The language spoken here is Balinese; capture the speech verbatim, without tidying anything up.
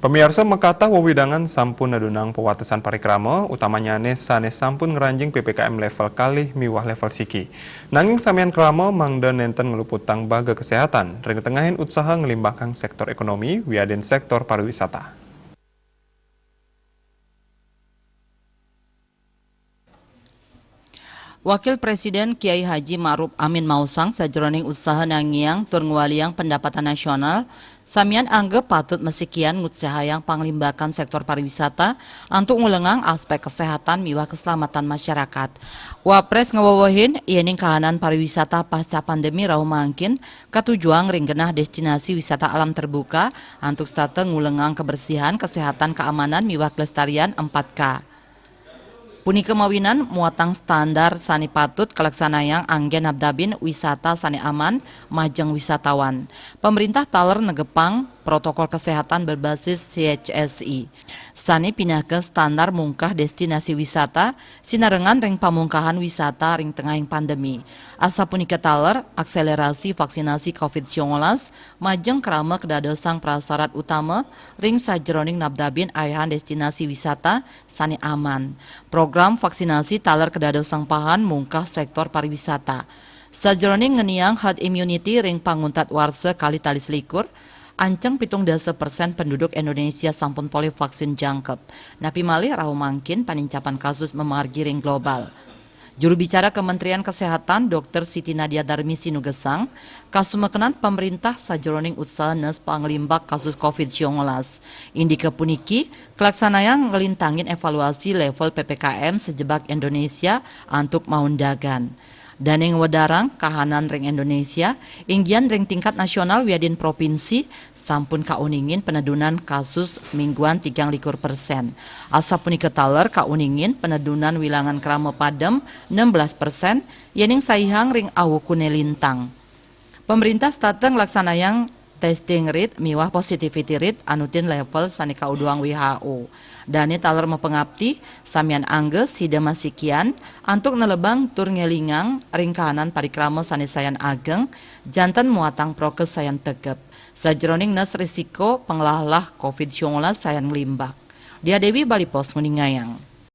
Pamiarsa, makatah wewidangan sampun nedunang pewatesan parikrama, utamanyane sane sampun ngranjing P P K M level kalih miwah level siki. Nanging samian krama mangda nenten ngluputang baga kesehatan, ring tengahin usaha nglimbakang sektor ekonomi wiadin sektor pariwisata. Wakil Presiden Kiai Haji Ma'ruf Amin maosang, sajeroning usaha nangiang tur ngwaliang pendapatan nasional, samian angga patut masikian ngutsahayang panglimbakan sektor pariwisata antuk ngulengang aspek kesehatan miwah keselamatan masyarakat. Wapres ngawewehin, yening kahanan pariwisata pasca pandemi rauh mangkin katujuang ring genah destinasi wisata alam terbuka antuk setata ngulengang kebersihan, kesehatan, keamanan miwah kelestarian empat K. Punika mawinan muatang standar sane patut kalaksanayang anggen nabdabin wisata sane aman majeng wisatawan. Pamrintah taler negepang protokol kesehatan berbasis C H S I, sane pinaka standar mungkah destinasi wisata sinarengan ring pamungkahan wisata ring tengahing pandemi. Asapunika taler akselerasi vaksinasi covid sembilan belas majeng krama kadadosang prasarat utama ring sajeroning nabdabin aihan destinasi wisata sane aman. Program vaksinasi taler kadadosang pahan mungkah sektor pariwisata. Sajeroning ngeniang herd immunity ring panguntat warsa kalih tali selikur, anceng pitung dasa persen penduduk Indonesia sampun polih vaksin jangkep. Napi malih rauh mangkin panincapan kasus mamargi ring global. Juru bicara Kementerian Kesehatan, Dokter Siti Nadia Darmisi nugesang, kasumekenan pamrintah sajeroning usaha nes panglimbak kasus covid sembilan belas. Indike puniki, kalaksanayang nglintangin evaluasi level P P K M sajebag Indonesia antuk maundagan. Dane ngwedarang kahanan ring Indonesia, inggian ring tingkat nasional wiadin provinsi, sampun kauningin penedunan kasus mingguan tigang likur persen. Asapunika taler kauningin penedunan wilangan krama padem enam belas persen, yening saihang ring awukune lintang. Pamrintah setata nglaksanayang testing rate miwah positivity rate anutin level sane kauduang W H O. Dane taler mapangapti, samian angga sida masikian antuk nelebang tur ngelingang ring kahanan parikrama sane sayan ageng, janten muatang prokes sayan tegep. Sajeroning nes risiko panglahlah covid sembilan belas sayan nglimbak. Dia Dewi, Bali Post, nguningayang.